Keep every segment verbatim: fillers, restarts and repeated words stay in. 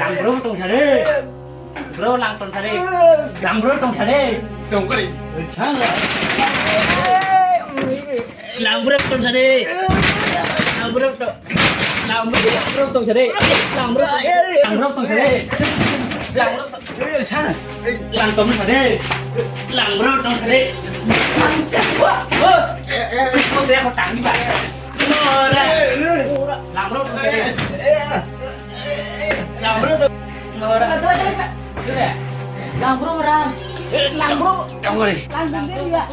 Lang bro tong sare. Bro lang tong sare. Lang bro tong sare. Tong kari. Chang. Lang bro tong sare. Lang bro tong. Lang bro, lang bro tong sare. Lang bro. Lang bro tong sare. Lang bro. Lang tong sare. Lang bro tong sare. Ang sakwa. Oh. Kau saya kau tanggi ba. Mora. Lang bro tong sare. Lang bro. Mora. Lang bro mora. Lang bro. Lang bro. Lang bro ya.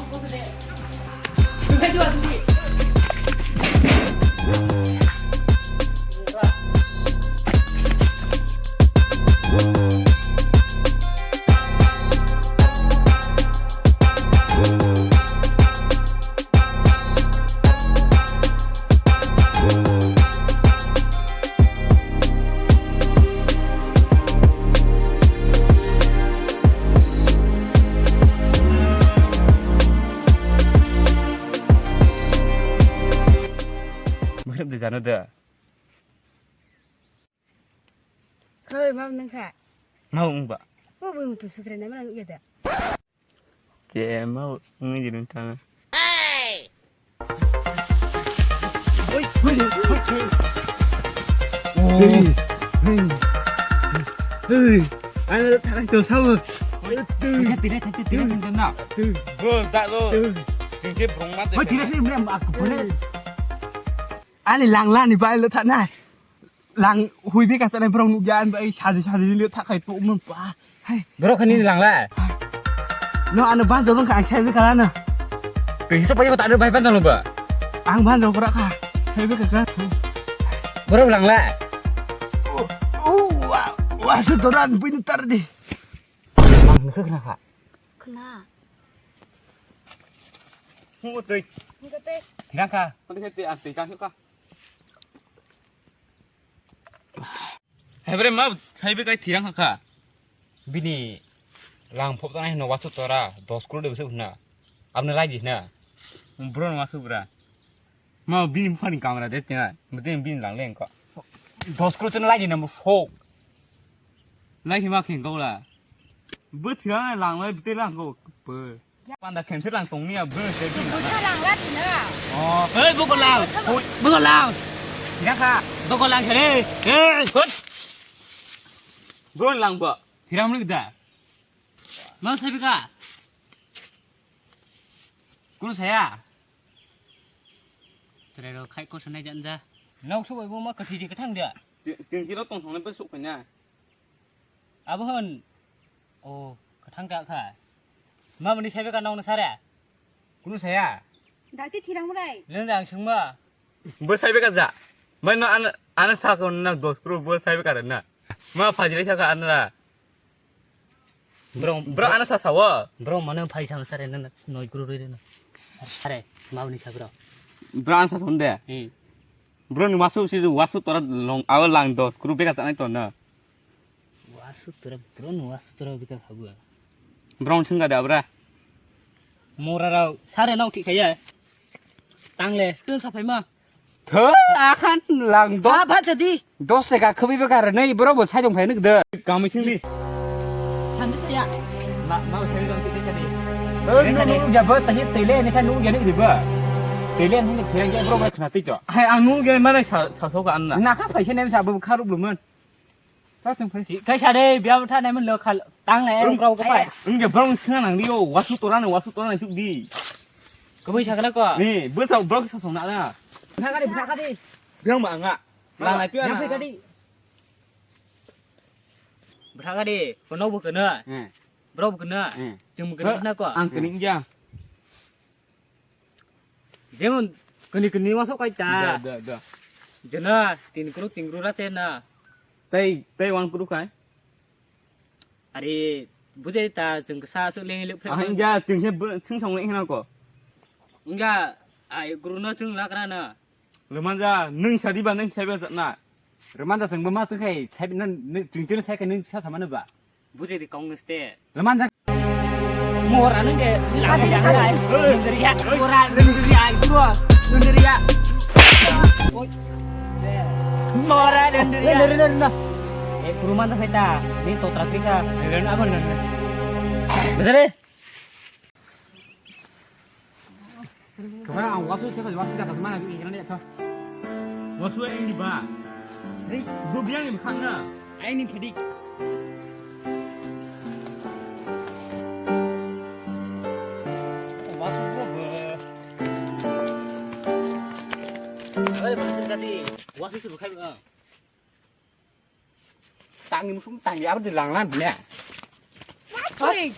Mahrem de jano da. Hoi, ma nang kha. Ma ung ba. Bo bui mutu sutre na ma nang ya da. Ke ma ung di ta. Oi, oi, oi. Hey, hey, hey. Ano tara to sabu. Tira, tira, tira, tira, tira, tira. Bro, tak lo. Tingke brong mate. Oi, tira, tira, tira, aku boleh. Ani langla ni bai lo thanai. Lang hui beka tanai borok nukya, ani bai saji saji ni lo thakai pokmon pa. Hai. Borok khani langla. No ano banjo wngkha ang sai beka lana. Twi hiso payo ta bai banjo lo ba. Ang banjo kora kha. Sai beka kha. Borok langla. Oh, oh, wa, wa se doran buini tar di. Mang nokha khna kha. Khna. Hung twi. Hung twi. Khna kha. Hung twi, ang twi kha kha. Hebre ma, saibe kai thirang kha. Bini lang phok janai no wasu tora, dos crore de bwswk hwnna. Abni lagi hwnna. Bro no wasu bra. Ma bini buphani kamra de tenga. Mudin bini lang leng ko. Dos crore chen lagi na mo phok. Lagi ma khen ko la. Bo thirang lang lai bete lang ko. Bo. Panda khense lang tongni ya bwrwi se bini. Bwsa lang la thina. Oh, hei, boko lang. Hoi, boko lang. Thira kha. Boko lang khere. Hei, hut. Bro lang bo. Thira muli da. Ma sai bika. Kunu saya. Tere ro khai ko sanai janja. Nok su bai bo ma kathi ji kathang dia. Ting, ting kilo tong thong ne bwsuk kanya. Abo hwn. O, kwthang ta kha. Ma mani saibe ka nong sare? Kunu saya? Dakti thirang mrai. Nang dang sungma. Bo saibe ka ja. Mai no an, an sa ko na dos crore bo saibe ka na. Ma phajile sa ka anra. Bro, bro, ano sa sawo. Bro, mano phai sam sare na noi crore re na. Are, ma mani sa bro. Bro, ano sa sonde. Hmm. Bro, ni wasu si wasu tora long awa lang dos crore beka tanai to na. Wasu tora, bro, no wasu tora bika khabu. Bro, singa da bra. Mora rao, sare nao thik khaya. Tangle, tun sa phai ma. Tho, akhan lang dos. Ha, bha jadi. Dos taka khwi bika re nei, bro, bo sai dong phai nuk de. Kami sing di. Chandi saya. Ma, ma sai dong thik khaya di. Eh, nu, nu, ya ba, tahi tele ni kha nu ya ni di ba. Tele ni khirang ke bro, ba khna ti to. Hai, ang nu ya mana sa, sa so ka anna. Na kha phai se nem sa bo kha rup lu man. Ta chwng phai. Kaisa de, biya bwtha nai man lo khal, tang le, wng, rok rok pai. Wng de brong swnga nang di o, wasu tora ni, wasu tora ni chuk di. Kwbui sakna ko? Ni, bwsa brok sa song na na. Bwtha ka di, bwtha ka di. Biang ma nga. Lang lai tu na. Bwtha ka di. Bwtha ka di, kono bo kono. Hmm. Brok bo kono. Hmm. Chwng bo kono na ko? Ang kini ja. Jemon kini kini masuk kai ta. Da, da, da. Jena tin kru tin kru ra chena. Tei, tei wan kru kai. Ari bujai ta jeng sa su leng lek. Ah, inja, jeng se sing song leng hena ko. Inja, ai kru no jeng lak ra na. Lemanja, nung sadi ba nung saiba na. Lemanja jeng ba ma jeng kai sai na jeng jeng sai kai nung sa sama na ba. Bujai di kong neste. Lemanja. Mora nung de. Adi, adi. Mora nung de. Mora nung de. Mora nung de. Kuruma na khaita, ni totra krika. Ren abon ren. Besare. Kemana ang waktu saya waktu jaga kemana ini kira ni kah? Waktu ini ba. Hei, bu biang ni khang na. Ai ni phedik. Waktu bu. Hei, phedik tadi. Waktu itu bukan. Tangni musung tangni abadi langlan bine. Wah, cuy.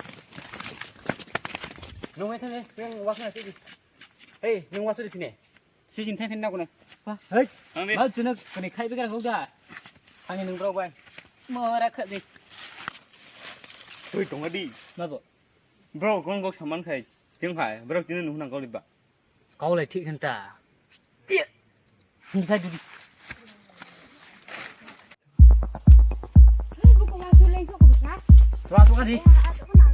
Nung mai thane, nung wasu na sini. Hei, nung wasu di sini. Sijin thai thai na kone. Wah, hei. Ang di. Mau chuna kone khai bikar kau da. Tangni nung bro bai. Mora kha di. Tui tong di. Mabo. Bro, kong kok saman khai. Ting khai. Bro, tini nung nang kau liba. Kau lai thik henta. Iya. Hini khai dudi. Buku masuk lagi kok bisa? Masuk kan di? Ya, aku kenal.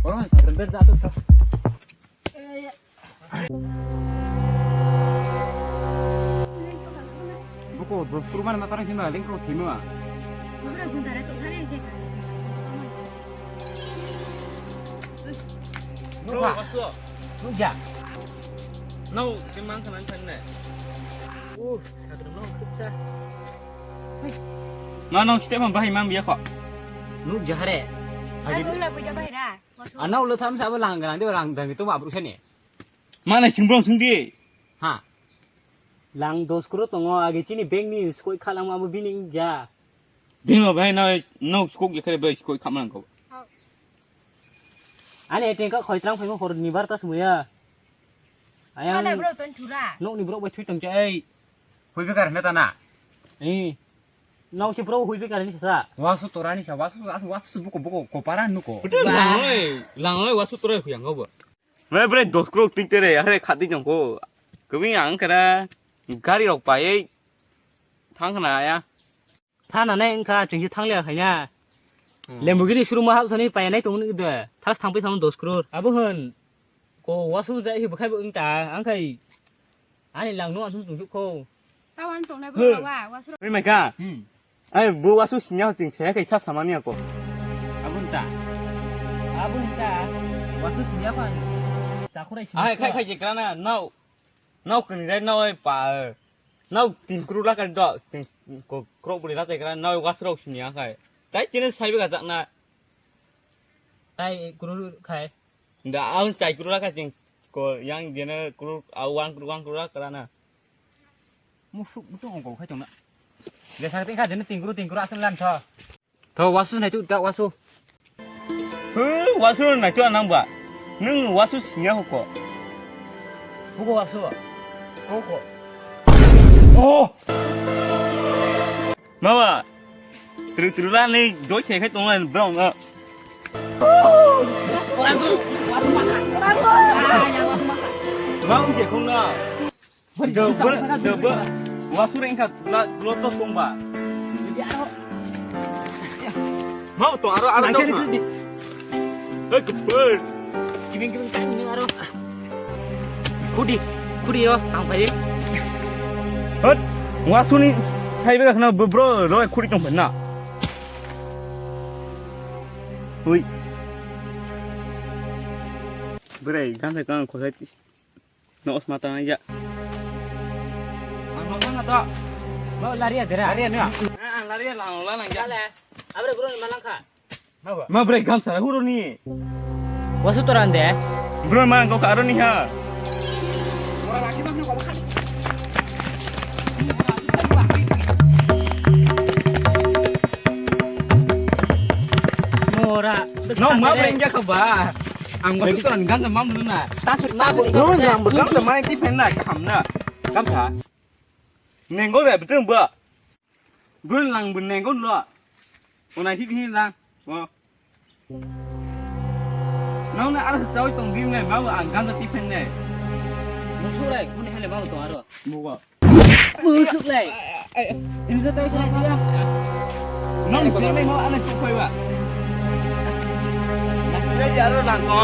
Orang yang sakit ber jatuh tuh. Eh, ya. Buku dos puluh mana masalah sih mah, lengkau sih mah. Mana gundara tuh hari ini. Bro, what's up? Nukja. No, kemang kanan kan ne? Uh, sakit no khupsa. Ma no step man bahai man biya kho. Nukja hare. Aku lah puja bahai dah. Ana ulo tham sa lang gang de lang dang tu ma bru sene. Mana sing bro sing di. Ha. Lang dos kro tongo age chini bank ni skoi khalang ma bo bini ja. Bini ma bahai no no skok je khare bai skoi khamang ko. Ani A T M card khoi twlang phaima hor ni bar ta sumaya. Ayang. Mana bro ton thura? Nok ni bro bai thui tong chai. Hui bekar hna ta na. Eh. Nok si bro hui bekar ni sa. Wasu torani sa wasu wasu wasu buko buko kopara nuko. Betul lang oi. Lang oi wasu torai huyang go bo. Mai bre dos krok tik tere hare khati jong ko. Kami ang kara gari rok pai thang khna ya. Thananai wngkha, chwngse thangliya khaina. Hmm. Lamborghini showroom-o hapsani payanai tongmani de. Thas thangpai thangmani dos crore. Abo hwn. Ko wasu jai hi bwkhai bo wngta, angkhai ani langno aswk tongthok kho. Tawan tongnai bwrwa, wasu. Oi maikha. Hmm. Ai bo wasu sinya ting saya kaisa samani ako. Abo wngta. Abo wngta. Wasu sinya pan. Chakhurai sinya. Ai khai khai je krana nau. Nau kwrwi rai nau ai pa. Nau tin kru lakha do, tin ko krok bwrwi latai kra nau wasrok sini akhai. Tai chini saibe gajak na. Tai kru khai. Da ang chai kru lakha ching ko yang jene kru a wan kru wan kru lakha na. Musuk musuk ongko khai tongna. Jesa kati kha jene tin kru tin kru asal lan tho. Tho wasu nai tu ta wasu. He, wasu nai tu anang ba. Nung wasu sinya hoko. Buko wasu. Hoko. Oh. Mama. Tru tru la ni doi khai khai tong lai brown na. Wasu, wasu maka. Wasu maka. Mau je khong na. Dobo, dobo. Wasura ingkha la, lo to tongba. Mau to aro, aro to. Hei, kebel. Kibing, kibing, tang ini aro. Khudi, khudi yo, ang pai. Hot, wasuni, hai bega khna bro, roi khudi tong na. Hui. Brai, gam kang khosai. No, os mata nang ya. Ang no nang to. Mau lari ya, dera. Lari ya, no. Ah, ang lari ya, lang, lang, lang, ya. Chale. Abre guru ni malang kha. Ma bre gam sara huro ni. Wasu toran de. Bro, malang kau karo ni ha. Mora. No, ma bre ingya kau ba. Ang wasu toran gam sa mam na. Tasuk, tasuk. Bro, yang bekam teman itu pernah kaham na. Kam sa. Nenggo re, betul ba. Gun lang bu nenggo lo. Onai thik hin lang. O. Nong na ar chawi tong dim nai, mau ang gam ti phen nai. Musuk lai, kuni hele mau tong aro. Mugo. Musuk lai. Ini sa tahu sa dia. Nong dim nai mau ana tu koi wa. Nak dia jaro lang ko.